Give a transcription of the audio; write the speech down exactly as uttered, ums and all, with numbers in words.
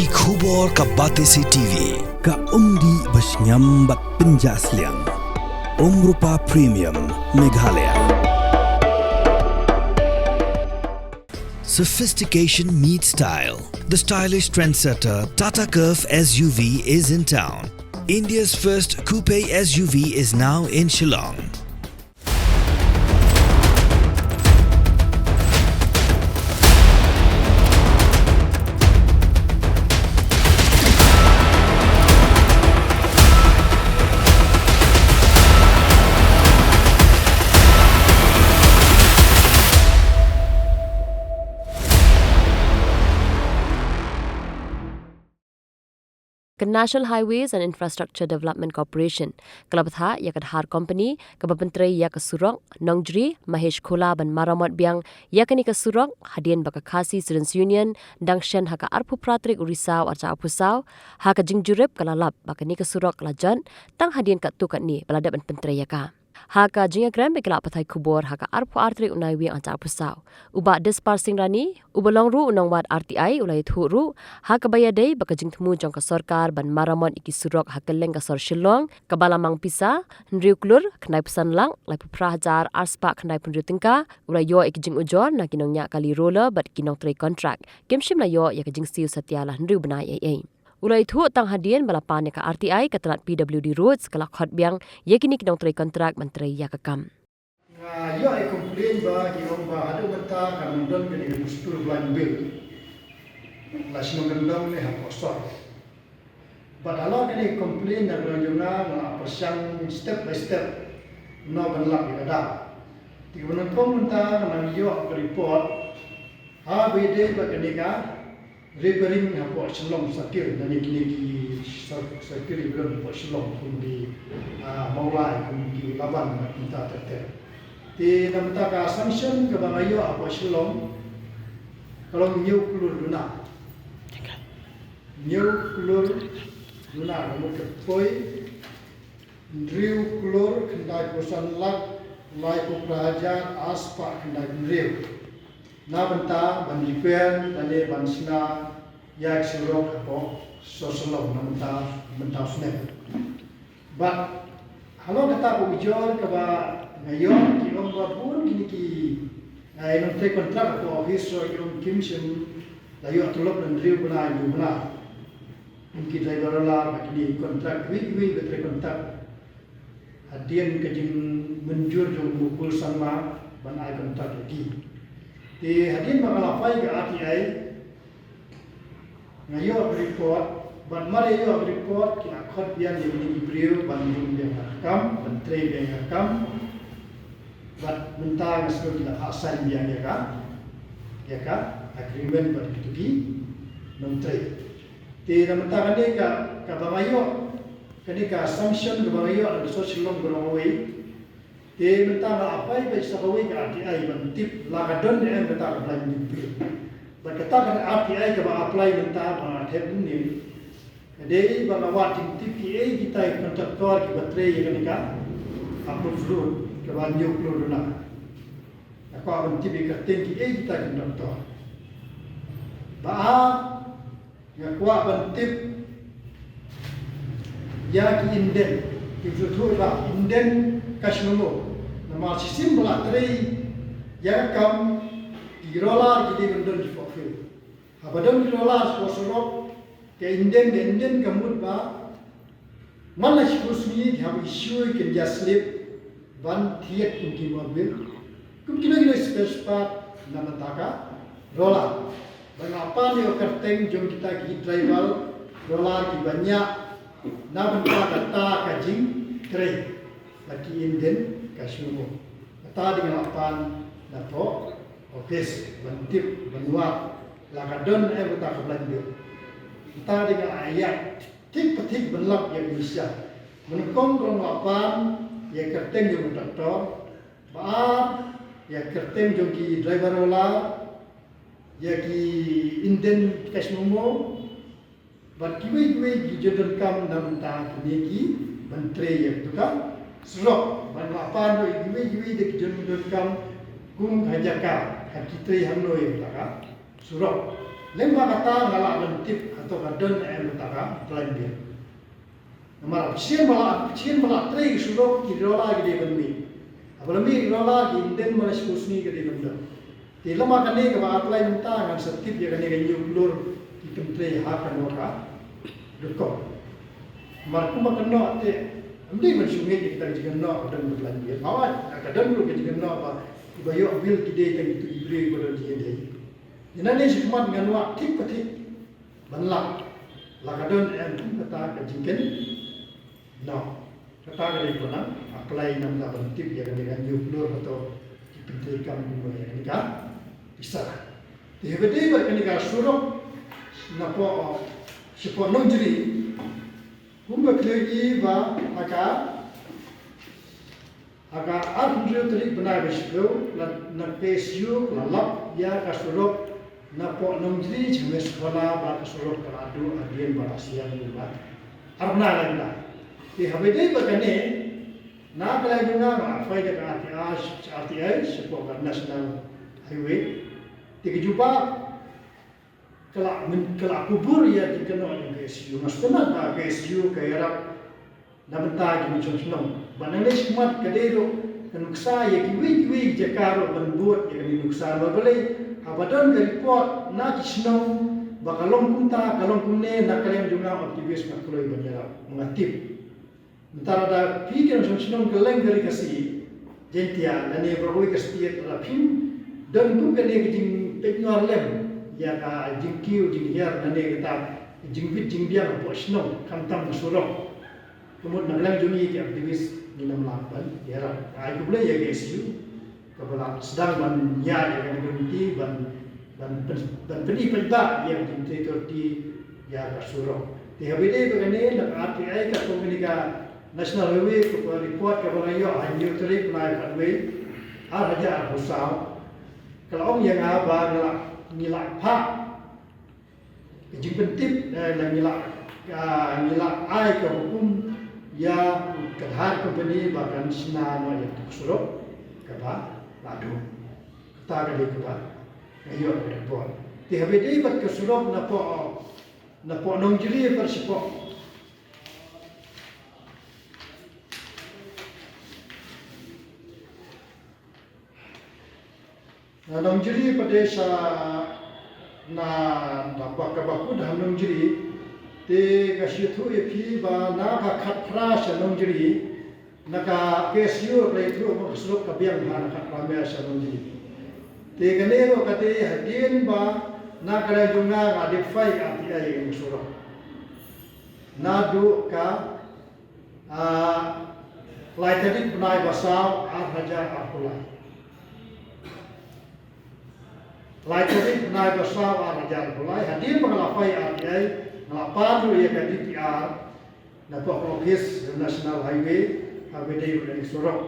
Ki khubor ka Batesi T V, ka umdih bashngiam bad pynjah sliang. Umrupa Premium, Meghalaya. Sophistication meets style. The stylish trendsetter Tata Curvv S U V is in town. India's first coupe S U V is now in Shillong. Ka National Highways and Infrastructure Development Corporation ka la bthah ïa ka Dhar Company kaba pyntrei ïa ka surok Nongjri Mahesh Khola ban maramot biang ïa kane ka surok, hadien ba ka Khasi Students Union dang shen ha ka arphew phra tarik u Risaw arhajar arphew saw. Ha ka jingjurip ka la lap ba kane ka surok ka la jot tang hadien katto katne ba la dep ban pyntrei ïa ka. Ha ka jingïakren bad ki lad pathai khubor ha ka arphew ar tarik u Naiwieng arhajar arphew saw, u Bah Dispar Singh Rani, uba long ruh u nongwad R T I, u la ïathuh ruh ha kaba ïadei bad ka jingthmu jong ka sorkar ban maramot ïa ki surok ha kylleng ka sor Shillong kaba la mang pisa hynriew klur khyndai phew san lak laiphew phra hajar arspah khyndaiphew hynriew tyngka. U la ïoh ïa ki jingujor na ki nongñiah kali roller bad ki nongtrei kontrak. Kim shym la ïoh ïa ka jingsiew satia la hynriew bnai ei ei. U la ïathuh tang hadien ba la pan ïa ka R T I, ka tnad P W D Roads ka la khot biang ïa kine ki nongtrei kontrak ban trei ïa ka kam. Nga ïoh ïa complain ba ki ong ba haduh mynta kam don kane ka dustur blind bill. La shnong kyndong ne hapoh sor. Bad halor kane ka complain na ka liang jong nga, nga la pyrshang step by step kumno ban lap ïa ka daw. Te kaba nyngkong mynta nga nang ïoh ka report ha ba ïadei bad kane ka repairing hapoh Shillong Circle, lane kine ki cir-, circle ba don hapoh Shillong, kum ki, ah, Mawlai, kum ki Laban, bad kumta ter ter. Te na bynta ka sanction kaba nga ïoh hapoh Shillong ka long hynñiew klur duna. Hynñiew klur duna, ka mut ka poi hynriew klur khyndaiphew san lak laiphew phra hajar arspah khyndaiphew hynriew. Na bynta ban repair lane ban shna ïa ki surok hapoh sor Shillong na bynta, bynta u snem. Bad halor kata ka ujor kaba nga ïoh, ki ong ba bun kine ki, eh, nongtrei kontrak hapoh office ruh ki ong kim shym la ïoh tulop hynriew bnai hynñiew bnai. Kum ki driver roller bad kine ki kontrak kiwei kiwei ba trei kontrak. Hadien ka jingmynjur jong u Mukul Sangma ban ai kontrak ïa ki. Te hadien ba nga la phai ka R T I, nga ïoh ka report, bad mar ïoh ka report ki la khot biang ïa kine ki briew ban rung biang ka kam, ban trei biang ka kam. Bad mynta nga sngew ki la phah sign biang ïa ka, ïa ka agreement bad kito ki nongtrei. Te na mynta kane ka, kaba nga ïoh, kane ka sanction kaba nga ïoh na ka sor Shillong baroh kawei. Te mynta nga la apply beit sa kawei ka R T I ban tip la ka don ne em kata ka blind bill. Bad kata ka R T I kaba apply mynta ba nga thep mynne, ka dei ba nga wad jingtip kiei kita ki contractor kiba trei ïa kane ka approved road kaba hynñiew klur duna. Nga kwah ban tip ïa ka kyrteng kiei kita ki contractor. Ba ar, nga kwah ban tip ïa ki inden, ki jingthoh ba inden ka shnong mo. Namar shisien ba la trei ïa ka kam, ki roller ki dei ban don ki fohfield. Haba don ki roller hapoh surok, ka inden, ka inden ka mut ba man la shiphew sngi ki hap issue ki ïa slip ban thied kum ki mobil, kum kino kino spare part na bynta ka roller. Ba nga pan ïa ka kyrteng jong kita ki driver roller kiba ñiah na bynta kata ka jingtrei. La ki inden ka shnong mo. Kata dei nga la pan napoh office ban tip ban wad la ka don em kata ka blind bill. Kata dei nga la ïaid thik pa thik ban lap ïa ka mynsiem. Ba nyngkong ka long la pan ïa ka kyrteng jong u doctor, ba ar ïa ka kyrteng jong ki driver roller, ïa ki inden ka shnong mo, bad kiwei kiwei ki jingdonkam na bynta kine kiban trei ïa kito ka surok. Bad la pan ruh ïa kiwei kiwei de ki jingdonkam kum ka jaka, ka ki trei hangno ïa kata ka surok. Lem bad kata nga lah ban tip hato ka don em kata ka plan B. Namar sien ba la, sien ba la trei ki surok ki rola ki dei ban mih. Haba la mih ki rola ki inden ba la shu sngi ki dei ban don. Te lem bad kane kaba apply mynta ngan sa tip ïa kane ka hynñiew klur ki pyntrei ha kano ka dot com. Namar kumba kynnoh te ym dei ban shu ngeit ïa kita ki jingkynnoh ka don ka plan B. Hawai ka don ruh ka jingkynnoh ba kiba ïoh bill ki dei tang kito ki briew kiba don jingïadei. Ïa nane shakhmat ngan wad thik pa thik ban lap la ka don em kum kata ka jingkynnoh. Kata ka dei kaba nang apply namar ban tip ïa kane ka hynñiew klur hato ki pyntreikam kumno ïa kane ka pisa. Te haba dei bad kane ka surok napoh, shapoh Nongjri, kumba khlieh ba ha ka ha ka arphew hynriew tarik bnai ba shiphew na, na K S U la lap ïa ka surok napoh Nongjri sha Mehskhona bad ka surok ka la duh hadien ba la siang ba ar bnai la ïa. Te haba dei bad kane na ka liang jong nga nga phai da ka R T I, R T I shapoh ka National Highway. Te ka jubab ka la myn, ka la kubur ïa ka jingkynnoh jong ka K S U. Nga sngewthuh ba ka K S U ka ïarap na bynta ki nongshong shnong. Bad nangne shakhmat ka dei ruh ka nuksa ïa kiwei kiwei ki jaka ruh ban bud ïa kane ka nuksa. Namar balei haba don ka report na ki shnong ba ka long kumta ka long kumne, na ka liang jong nga activist nga kloi ban ïarap, nga tip. Nta lada phi ki nongshong shnong kylleng ka Ri Khasi Jaiñtia lane baroh kawei ka state, lada phim don kum kane ka jingpeit nor lem ïa ka jingkiew jinghiar lane kata ka jingbit jingbiang hapoh shnong khamtam ka surok, ka mut na ka liang jong ngi ki activist ngin ym lah ban ïarap. Ai khublei ïa ka K S U kaba la sdang ban ïaid ïa kane ka komiti ban, ban pyn, ban pyni paidbah ïa ka jingtrei authority ïa ka surok. Te haba ïadei bad kane na ka R T I ka company ka National Highway, ka report kaba nga ïoh ha hynñiew tarik bnai khatwei ar hajar arphew saw, ka la ong ïa nga ba ngi la, ngi la phah ka jingpyntip, eh, la ngi la, ah, ngi la ai ka hukum ïa ka Dhar company ba kan shna noh ïa ka surok kaba la duh. Kata ka dei kaba nga ïoh ka report. Te haba ïadei bad ka surok napoh, napoh Nongjri pat shapoh Na Nongjri pat de sha na, na ba ka ba kut ha Nongjri. Te nga shu ïathuh ïa phi ba na ka Khatphra sha Nongjri, na ka K S U ka la ïathuh ba ka surok ka biang ha na Khatphra mer sha Nongjri. Te kane ruh ka dei hadien ba na ka liang jong nga nga dep phai R T I ïa ka surok. Naduh ka Ah, lai tarik bnai ba saw ar hajar arphew lai. Lai tarik bnai ba saw ar hajar arphew lai, hadien ba nga la phai R T I, nga la pan ruh ïa ka D P R napoh ka office National Highway, haba ïadei bad kane ka surok.